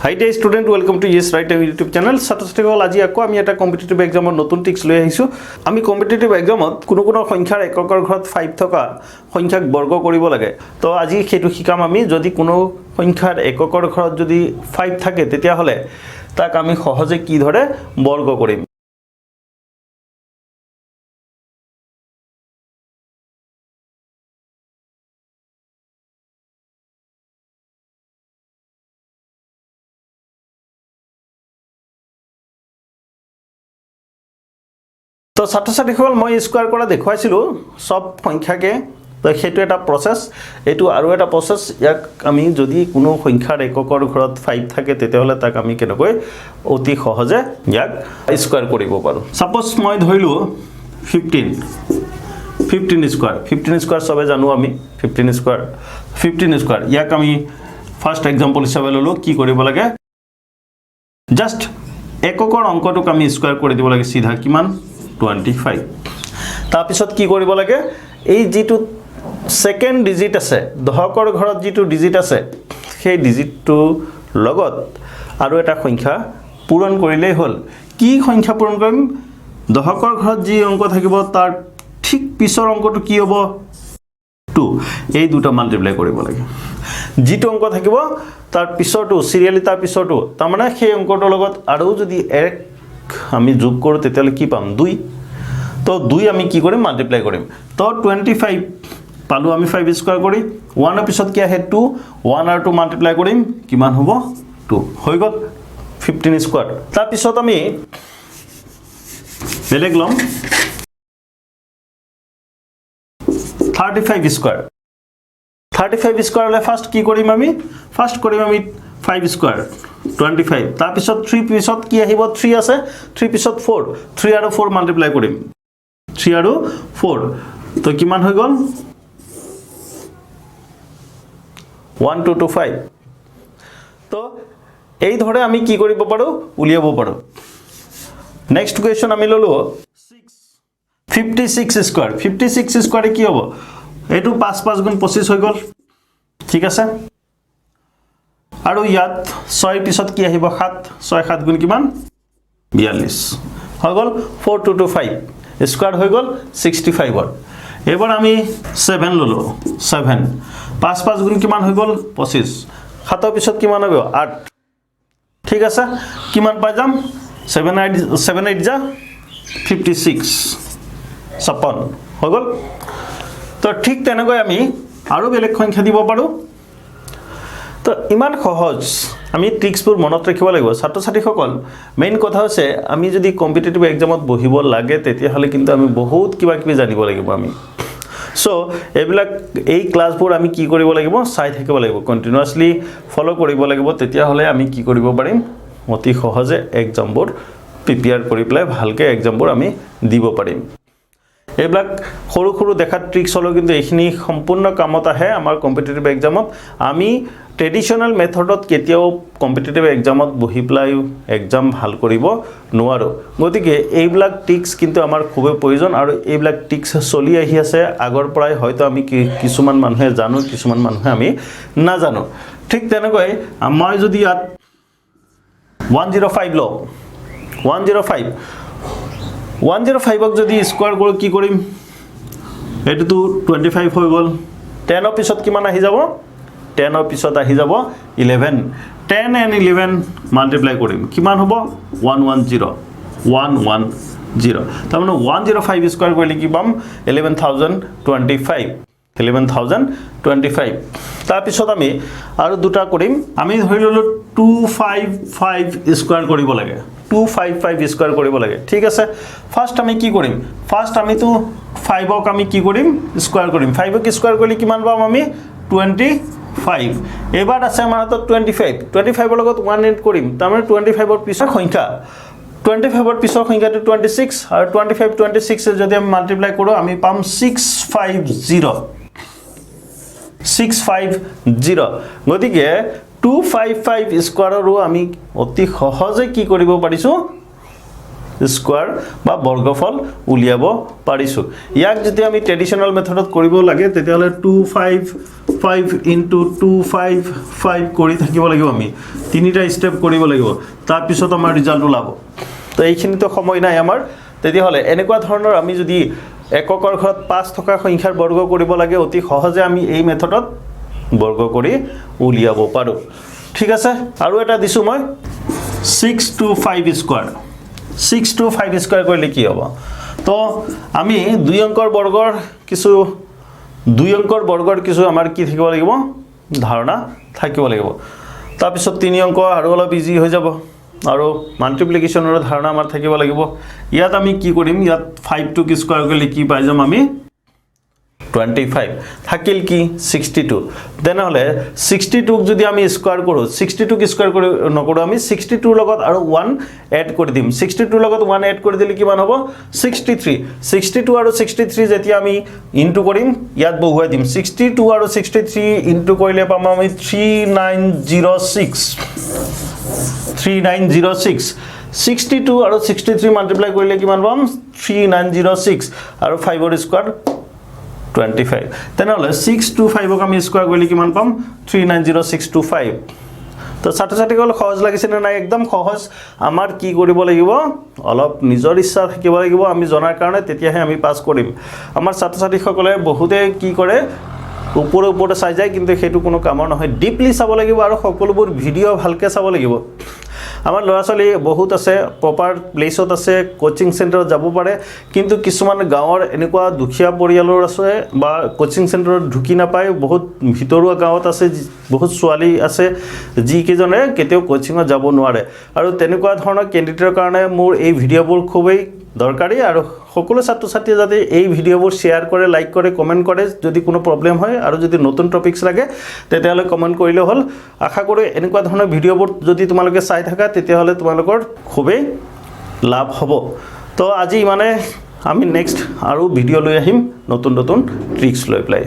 Hi dear student, welcome to Yes Right YouTube channel. ছাত্ৰ ছাত্ৰীসকল, আজি আকৌ আমি এটা কম্পিটিটিভ এক্সামৰ নতুন ট্ৰিক্স লৈ আহিছোঁ। আমি কম্পিটিটিভ এক্সামত কোনো কোনো সংখ্যাৰ এককৰ ঘৰত 5 থকা সংখ্যাক বৰ্গ কৰিব লাগে। তো আজি সেইটো শিকাম আমি। যদি কোনো সংখ্যাৰ এককৰ ঘৰত যদি 5 থাকে, তেতিয়াহ'লে তাক আমি সহজে কিদৰে বৰ্গ কৰিম? তো ছাত্ৰ ছাত্ৰীসকল, মই স্কোৱাৰ কৰা দেখুৱাইছিলোঁ চব সংখ্যাকে। তো সেইটো এটা প্ৰচেছ, এইটো আৰু এটা প্ৰচেছ। ইয়াক আমি যদি কোনো সংখ্যাৰ এককৰ ঘৰত 5 থাকে, তেতিয়াহ'লে তাক আমি কেনেকৈ অতি সহজে ইয়াক স্কোৱাৰ কৰিব পাৰোঁ। ছাপ'জ মই ধৰিলোঁ 15, 15 square. 15 square চবে জানো আমি। 15 স্কোৱাৰ, 15 স্কোৱাৰ, ইয়াক আমি ফাৰ্ষ্ট এক্সাম্পল হিচাপে ল'লোঁ। কি কৰিব লাগে? জাষ্ট এককৰ অংকটোক আমি স্কোৱাৰ কৰি দিব লাগে চিধা। কিমান? 25। তাৰপিছত কি কৰিব লাগে? এই যিটো ছেকেণ্ড ডিজিট আছে, দশকৰ ঘৰত যিটো ডিজিট আছে, সেই ডিজিটটোৰ লগত আৰু এটা সংখ্যা পূৰণ কৰিলেই হ'ল। কি সংখ্যা পূৰণ কৰিম? দশকৰ ঘৰত যি অংক থাকিব, তাৰ ঠিক পিছৰ অংকটো কি হ'ব? টু। এই দুটা মাল্টিপ্লাই কৰিব লাগে। যিটো অংক থাকিব তাৰ পিছৰটো, চিৰিয়েলি তাৰ পিছৰটো, তাৰমানে সেই অংকটোৰ লগত আৰু যদি এক আমি যোগ কৰোঁ, তেতিয়াহ'লে কি পাম? দুই। তো দুই আমি কি কৰিম? মাল্টিপ্লাই কৰিম। তো 25 পালোঁ আমি 5 স্কোৱাৰ কৰি। ওৱানৰ পিছত কি আহে? টু। ওৱান আৰু টু মাল্টিপ্লাই কৰিম, কিমান হ'ব? টু। হৈ গ'ল 15 স্কোৱাৰ। তাৰপিছত আমি বেলেগ ল'ম, 35 square. 35 square হ'লে ফাৰ্ষ্ট কি কৰিম আমি? ফাৰ্ষ্ট কৰিম আমি 5 স্কোৱাৰ, 25। তাৰপিছত থ্ৰী পিছত কি আহিব? থ্ৰী আছে, থ্ৰী পিছত ফ'ৰ। থ্ৰী আৰু ফ'ৰ মাল্টিপ্লাই কৰিম। থ্ৰী আৰু ফ'ৰ, তো কিমান হৈ গ'ল? 1225। তো এইদৰে আমি কি কৰিব পাৰোঁ? উলিয়াব পাৰোঁ। নেক্সট কুৱেশ্যন আমি ল'লোঁ 56 স্কোৱাৰ। 56 স্কোৱাৰে কি হ'ব? এইটো পাঁচ পাঁচ গুণ 25 হৈ গ'ল, ঠিক আছে। আৰু ইয়াত ছয়ৰ পিছত কি আহিব? সাত। ছয় সাত গুণ কিমান? 42 হৈ গ'ল। 4225 square হৈ গ'ল 65ৰ। এইবাৰ আমি ছেভেন ল'লোঁ। ছেভেন, পাঁচ পাঁচ গুণ কিমান হৈ গ'ল? 25। সাতৰ পিছত কিমান হ'ব? আঠ, ঠিক আছে। কিমান পাই যাম? ছেভেন এইট, ছেভেন এইট যা 56, 56 হৈ গ'ল। তো ঠিক তেনেকৈ আমি আৰু বেলেগ সংখ্যা দিব পাৰোঁ। তো ইমান সহজ, আমি ট্ৰিক্সবোৰ মনত ৰাখিব লাগিব। ছাত্ৰ ছাত্ৰীসকল, মেইন কথা হৈছে আমি যদি কম্পিটিটিভ এক্সামত বহিব লাগে, তেতিয়াহ'লে কিন্তু আমি বহুত কিবা কিবি জানিব লাগিব আমি। চ' এইবিলাক এই ক্লাছবোৰ আমি কি কৰিব লাগিব? চাই থাকিব লাগিব, কণ্টিনিউৱাছলি ফ'ল' কৰিব লাগিব। তেতিয়াহ'লে আমি কি কৰিব পাৰিম? অতি সহজে এক্সামবোৰ প্ৰিপেয়াৰ কৰি পেলাই ভালকৈ এক্সামবোৰ আমি দিব পাৰিম। এইবিলাক সৰু সৰু দেখাত ট্ৰিক্স হ'লেও কিন্তু এইখিনি সম্পূৰ্ণ কামত আহে আমাৰ কম্পিটিটিভ এক্সামত। আমি ট্ৰেডিশ্যনেল মেথডত কেতিয়াও কম্পিটিটিভ এক্সামত বহি পেলাই এক্সাম ভাল কৰিব নোৱাৰোঁ। গতিকে এইবিলাক ট্ৰিক্স কিন্তু আমাৰ খুবেই প্ৰয়োজন আৰু এইবিলাক ট্ৰিক্স চলি আহি আছে আগৰ পৰাই। হয়তো আমি কিছুমান মানুহে জানো, কিছুমান মানুহে আমি নাজানো। ঠিক তেনেকৈ মই যদি ইয়াত 105 লওঁ, 105, 105ক যদি স্কোৱাৰ কৰোঁ, কি কৰিম? এইটোতো 25 হৈ গ'ল। 10ৰ পিছত কিমান আহি যাব? 10ৰ পিছত আহি যাব 11। 10 এণ্ড 11 মাল্টিপ্লাই কৰিম, কিমান হ'ব? 110, 110। তাৰমানে 105 স্কোৱাৰ কৰিলে কি পাম? 11,025, 11,025। তাৰপিছত আমি আৰু দুটা কৰিম। আমি ধৰি ল'লোঁ 255 স্কোৱাৰ কৰিব লাগে। 255 স্কোৱাৰ কৰিব লাগে, ঠিক আছে। ফাৰ্ষ্ট আমি কি কৰিম? ফাৰ্ষ্ট আমিতো ফাইভক আমি কি কৰিম? স্কোৱাৰ কৰিম। ফাইভক স্কোৱাৰ কৰিলে কিমান পাম আমি? 25। এইবাৰ আছে আমাৰ হাতত 25। 25ৰ লগত ওৱান এড কৰিম, তাৰমানে 25ৰ পিছৰ সংখ্যা, 25ৰ পিছৰ সংখ্যাটো 26। আৰু 25, 26 যদি আমি মাল্টিপ্লাই কৰোঁ, আমি পাম 650, 650। গতিকে 255 স্কোৱাৰৰো আমি অতি সহজে কি কৰিব পাৰিছোঁ? স্কোৱাৰ বা বৰ্গফল উলিয়াব পাৰিছোঁ। ইয়াক যদি আমি ট্ৰেডিশ্যনেল মেথডত কৰিব লাগে, তেতিয়াহ'লে 2 5 5 into 2 5 5 কৰি থাকিব লাগিব। আমি তিনিটা ষ্টেপ কৰিব লাগিব, তাৰপিছত আমাৰ ৰিজাল্ট ওলাব। তো এইখিনিতো সময় নাই আমাৰ। তেতিয়াহ'লে এনেকুৱা ধৰণৰ আমি যদি এককৰ ঘৰত পাঁচ থকা সংখ্যাৰ বৰ্গ কৰিব লাগে, অতি সহজে আমি এই মেথডত বৰ্গ কৰি উলিয়াব পাৰোঁ। ঠিক আছে, আৰু এটা দিছোঁ মই, 6 2 5 square। 6 2 5 square কৰিলে কি হ'ব? তো আমি দুই অংকৰ বৰ্গৰ কিছু আমাৰ কি থাকিব লাগিব? ধাৰণা থাকিব লাগিব। তাৰপিছত তিনি অংক আৰু অলপ ইজি হৈ যাব আৰু মাল্টিপ্লিকেশ্যনৰো ধাৰণা আমাৰ থাকিব লাগিব। ইয়াত আমি কি কৰিম? ইয়াত ফাইভটোক স্কোৱাৰ কৰিলে কি পাই যাম আমি? 25। থাকিল কি? 62। তেনেহ'লে 62ক যদি আমি স্কোৱাৰ কৰোঁ, 62ক স্কোৱাৰ কৰি নকৰোঁ, আমি 62ৰ লগত আৰু ওৱান এড কৰি দিম। 62ৰ লগত ওৱান এড কৰি দিলে কিমান হ'ব? 63। 62 আৰু 63 যেতিয়া আমি ইনটু কৰিম, ইয়াত বহুৱাই দিম, 62 আৰু 63 ইনটু কৰিলে পাম আমি 3906, 3906। 62 আৰু 63 মাল্টিপ্লাই কৰিলে কিমান পাম? 3906 আৰু ফাইভৰ স্কোৱাৰ 25। তেনেহ'লে 6 2 5ক আমি স্কোৱাৰ কৰিলে কিমান পাম? 390625। তো ছাত্ৰ ছাত্ৰীসকল, সহজ লাগিছেনে নাই? একদম সহজ। আমাৰ কি কৰিব লাগিব? অলপ নিজৰ ইচ্ছা থাকিব লাগিব আমি জনাৰ কাৰণে, তেতিয়াহে আমি পাছ কৰিম। আমাৰ ছাত্ৰ ছাত্ৰীসকলে বহুতে কি কৰে, ওপৰে ওপৰে চাই যায়, কিন্তু সেইটো কোনো কামৰ নহয়। ডিপলি চাব লাগিব আৰু সকলোবোৰ ভিডিঅ' ভালকৈ চাব লাগিব। আমাৰ ল'ৰা ছোৱালী বহুত আছে, প্ৰপাৰ প্লেচত আছে, কোচিং চেণ্টাৰত যাব পাৰে, কিন্তু কিছুমান গাঁৱৰ এনেকুৱা দুখীয়া পৰিয়ালৰ আছে বা কোচিং চেণ্টাৰত ঢুকি নাপায়, বহুত ভিতৰুৱা গাঁৱত আছে, বহুত ছোৱালী আছে যিকেইজনে কেতিয়াও কোচিঙত যাব নোৱাৰে আৰু তেনেকুৱা ধৰণৰ কেণ্ডিডেটৰ কাৰণে মোৰ এই ভিডিঅ'বোৰ খুবেই দৰকাৰী। আৰু সকলো ছাত্ৰ ছাত্ৰীয়ে যাতে এই ভিডিঅ'বোৰ শ্বেয়াৰ কৰে, লাইক কৰে, কমেণ্ট কৰে যদি কোনো প্ৰব্লেম হয় আৰু যদি নতুন টপিকছ লাগে, তেতিয়াহ'লে কমেণ্ট কৰিলে হ'ল। আশা কৰোঁ এনেকুৱা ধৰণৰ ভিডিঅ'বোৰ যদি তোমালোকে চাই থাকা, তেতিয়াহ'লে তোমালোকৰ খুবেই লাভ হ'ব। তো আজি ইমানে। আমি নেক্সট আৰু ভিডিঅ' লৈ আহিম নতুন নতুন ট্ৰিক্স লৈ পেলাই।